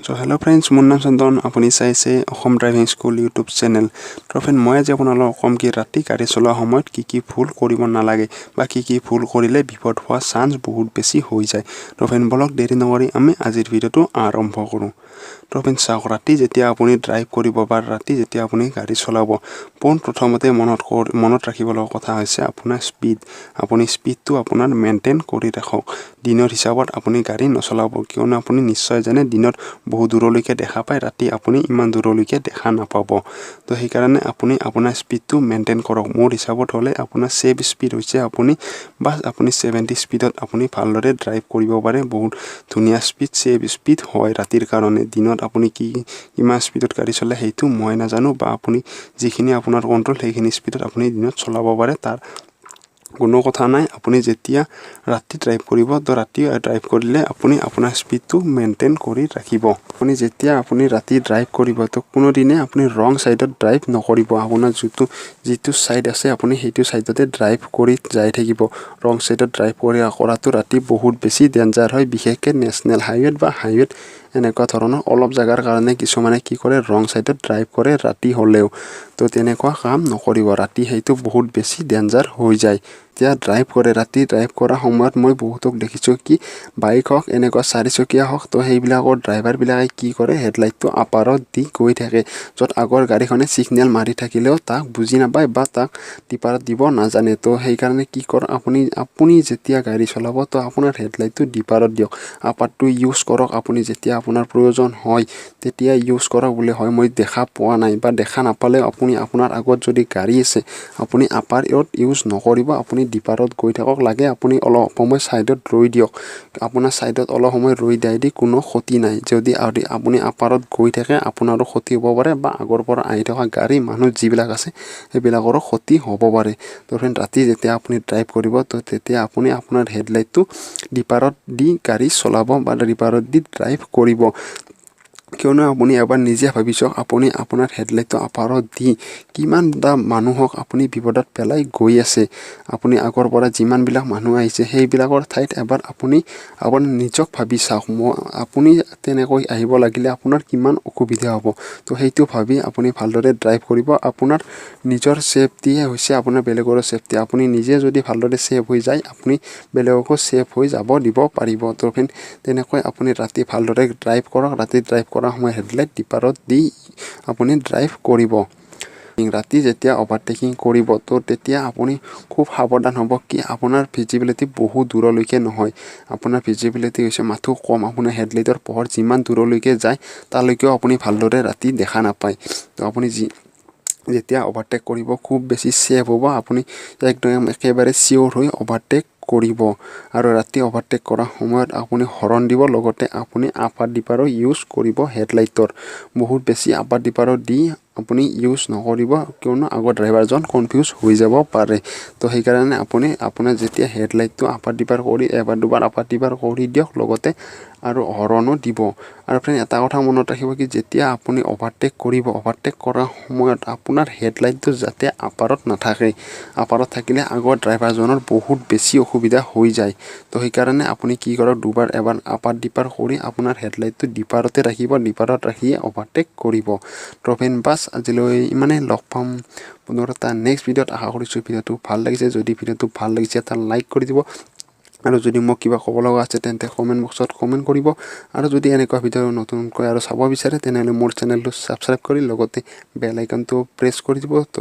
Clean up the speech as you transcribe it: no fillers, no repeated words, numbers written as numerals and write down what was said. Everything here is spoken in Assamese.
চ' হেল্ল' ফ্ৰেণ্ডছ, মোৰ নাম চন্দন, আপুনি চাইছে Assam driving school YouTube channel. তো ফ্ৰেণ্ড, মই আজি আপোনালোকক ক'ম কি ৰাতি গাড়ী চলোৱাৰ সময়ত কি কি ভুল কৰিব নালাগে বা কি কি ভুল কৰিলে বিপদ হোৱাৰ চান্স বহুত বেছি হৈ যায়। তো ফ্ৰেণ্ড, বলক, দেৰি নকৰি আমি আজিৰ ভিডিঅ'টো আৰম্ভ কৰোঁ। তো ফ্ৰেণ্ড চাওক, ৰাতি যেতিয়া আপুনি ড্ৰাইভ কৰিব বা ৰাতি যেতিয়া আপুনি গাড়ী চলাব, পোন প্ৰথমতে মনত ৰাখিব লগা কথা হৈছে আপোনাৰ স্পীড। আপুনি স্পীডটো আপোনাৰ মেইনটেইন কৰি ৰাখক। দিনৰ হিচাপত আপুনি গাড়ী নচলাব, কিয়নো আপুনি নিশ্চয় জানে দিনত বহু দূৰলৈকে দেখা পায়, ৰাতি আপুনি ইমান দূৰলৈকে দেখা নাপাব। তো সেইকাৰণে আপুনি আপোনাৰ স্পীডটো মেইনটেইন কৰক। মোৰ হিচাপত হ'লে আপোনাৰ ছেফ স্পীড হৈছে আপুনি বাছ আপুনি 70 স্পীডত আপুনি ভালদৰে ড্ৰাইভ কৰিব পাৰে। বহুত ধুনীয়া স্পীড, ছেফ স্পীড হয় ৰাতিৰ কাৰণে। দিনত আপুনি কিমান স্পীডত গাড়ী চলায় সেইটো মই নাজানো, বা আপুনি যিখিনি আপোনাৰ কণ্ট্ৰল সেইখিনি স্পীডত আপুনি দিনত চলাব পাৰে, তাৰ কোনো কথা নাই। আপুনি যেতিয়া ৰাতি ড্ৰাইভ কৰিব, তো ৰাতি ড্ৰাইভ কৰিলে আপুনি আপোনাৰ স্পীডটো মেইনটেইন কৰি ৰাখিব। আপুনি যেতিয়া আপুনি ৰাতি ড্ৰাইভ কৰিব, তো কোনোদিনে আপুনি ৰং ছাইডত ড্ৰাইভ নকৰিব। আপোনাৰ যিটো ছাইড আছে, আপুনি সেইটো ছাইডতে ড্ৰাইভ কৰি যাই থাকিব। ৰং ছাইডত ড্ৰাইভ কৰাটো ৰাতি বহুত বেছি ডেঞ্জাৰ হয়, বিশেষকৈ নেশ্যনেল হাইৱেত বা হাইৱেত এনেকুৱা ধৰণৰ অলপ জেগাৰ কাৰণে কিছুমানে কি কৰে, ৰং ছাইডত ড্ৰাইভ কৰে ৰাতি হ'লেও। তো তেনেকুৱা কাম নকৰিব ৰাতি, সেইটো বহুত বেছি ডেঞ্জাৰ হৈ যায়। যেতিয়া ড্ৰাইভ কৰে, ৰাতি ড্ৰাইভ কৰাৰ সময়ত মই বহুতক দেখিছোঁ কি বাইক হওক, এনেকুৱা চাৰিচকীয়া হওক, তো সেইবিলাকৰ ড্ৰাইভাৰবিলাকে কি কৰে, হেডলাইটটো আপাৰত দি গৈ থাকে, য'ত আগৰ গাড়ীখনে ছিগনেল মাৰি থাকিলেও তাক বুজি নাপায় বা তাক ডিপাৰত দিব নাজানে। তো সেইকাৰণে কি কৰক আপুনি? আপুনি যেতিয়া গাড়ী চলাব, তো আপোনাৰ হেডলাইটটো ডিপাৰত দিয়ক, আপাৰটো ইউজ কৰক আপুনি যেতিয়া আপোনাৰ প্ৰয়োজন হয় তেতিয়া ইউজ কৰক। বোলে হয় মই দেখা পোৱা নাই বা দেখা নাপালেও আপুনি আপোনাৰ আগত যদি গাড়ী আছে, আপুনি আপাৰত ইউজ নকৰিব, আপুনি ডিপাৰত গৈ থাকক। লাগে আপুনি অলপ সময় ছাইডত ৰৈ দিয়ক। আপোনাৰ ছাইডত অলপ সময় ৰৈ দিয়াই দি কোনো ক্ষতি নাই। যদি আপুনি আপাৰত গৈ থাকে, আপোনাৰো ক্ষতি হ'ব পাৰে বা আগৰ পৰা আহি থকা গাড়ী, মানুহ যিবিলাক আছে সেইবিলাকৰো ক্ষতি হ'ব পাৰে। তো ফ্ৰেণ্ড, ৰাতি যেতিয়া আপুনি ড্ৰাইভ কৰিব, তো তেতিয়া আপুনি আপোনাৰ হেডলাইটটো ডিপাৰত দি গাড়ী চলাব বা ডিপাৰত দি ড্ৰাইভ কৰিব। কিয়নো আপুনি এবাৰ নিজে ভাবি চাওক, আপুনি আপোনাৰ হেডলাইটটো আপাৰত দি কিমানটা মানুহক আপুনি বিপদত পেলাই গৈ আছে। আপুনি আগৰ পৰা যিমানবিলাক মানুহ আহিছে, সেইবিলাকৰ ঠাইত এবাৰ আপুনি আপুনি নিজক ভাবি চাওক, মই আপুনি তেনেকৈ আহিব লাগিলে আপোনাৰ কিমান অসুবিধা হ'ব। তো সেইটো ভাবি আপুনি ভালদৰে ড্ৰাইভ কৰিব। আপোনাৰ নিজৰ ছেফটিয়ে হৈছে আপোনাৰ বেলেগৰো ছেফটি। আপুনি নিজে যদি ভালদৰে ছেফ হৈ যায়, আপুনি বেলেগকো ছেফ হৈ যাব দিব পাৰিব। তো ফ্ৰেণ্ড, তেনেকৈ আপুনি ৰাতি ভালদৰে ড্ৰাইভ কৰক। ৰাতি ড্ৰাইভ কৰাৰ সময়ত হেডলাইট ডিপাৰত দি আপুনি ড্ৰাইভ কৰিব। ৰাতি যেতিয়া অভাৰটেকিং কৰিব, তো তেতিয়া আপুনি খুব সাৱধান হ'ব কি আপোনাৰ ভিজিবিলিটি বহু দূৰলৈকে নহয়, আপোনাৰ ভিজিবিলিটি হৈছে মাথো কম। আপোনাৰ হেডলাইটৰ পোহৰ যিমান দূৰলৈকে যায়, তালৈকেও আপুনি ভালদৰে ৰাতি দেখা নাপায়। তো আপুনি যেতিয়া অভাৰটেক কৰিব, খুব বেছি ছেফ হ'ব। আপুনি একদম একেবাৰে চিয়'ৰ হৈ অভাৰটেক কৰিব। আৰু ৰাতি অভাৰটেক কৰাৰ সময়ত আপুনি হৰণ দিব, লগতে আপুনি আপাৰ ডিপাৰো ইউজ কৰিব হেডলাইটৰ। বহুত বেছি আপাৰ ডিপাৰো দি আপুনি ইউজ নকৰিব, কিয়নো আগৰ ড্ৰাইভাৰজন কনফিউজ হৈ যাব পাৰে। তো সেইকাৰণে আপুনি আপোনাৰ যেতিয়া হেডলাইটটো আপাৰ ডিপাৰ কৰি এবাৰ দুবাৰ আপাৰ ডিপাৰ কৰি দিয়ক, লগতে আৰু হৰণো দিব। আৰু ফ্ৰেণ্ড, এটা কথা মনত ৰাখিব কি যেতিয়া আপুনি অভাৰটেক কৰিব, অভাৰটেক কৰাৰ সময়ত আপোনাৰ হেডলাইটটো যাতে আপাৰত নাথাকে। আপাৰত থাকিলে আগৰ ড্ৰাইভাৰজনৰ বহুত বেছি অসুবিধা হৈ যায়। তো সেইকাৰণে আপুনি কি কৰক, দুবাৰ এবাৰ আপাৰ ডিপাৰ কৰি আপোনাৰ হেডলাইটটো ডিপাৰতে ৰাখিব, ডিপাৰত ৰাখিয়ে অভাৰটেক কৰিব। তো ফ্ৰেণ্ড, বাছ আজিলৈ ইমানেই। লগ পাম পুনৰ এটা নেক্সট ভিডিঅ'ত। আশা কৰিছোঁ ভিডিঅ'টো ভাল লাগিছে। যদি ভিডিঅ'টো ভাল লাগিছে, এটা লাইক কৰি দিব আৰু যদি মোক কিবা ক'ব লগা আছে, তেন্তে কমেণ্ট বক্সত কমেণ্ট কৰিব। আৰু যদি এনেকুৱা ভিডিঅ' নতুনকৈ আৰু চাব বিচাৰে, তেনেহ'লে মোৰ চেনেলটো ছাবস্ক্ৰাইব কৰি লগতে বেল আইকনটো প্ৰেছ কৰি দিব। তো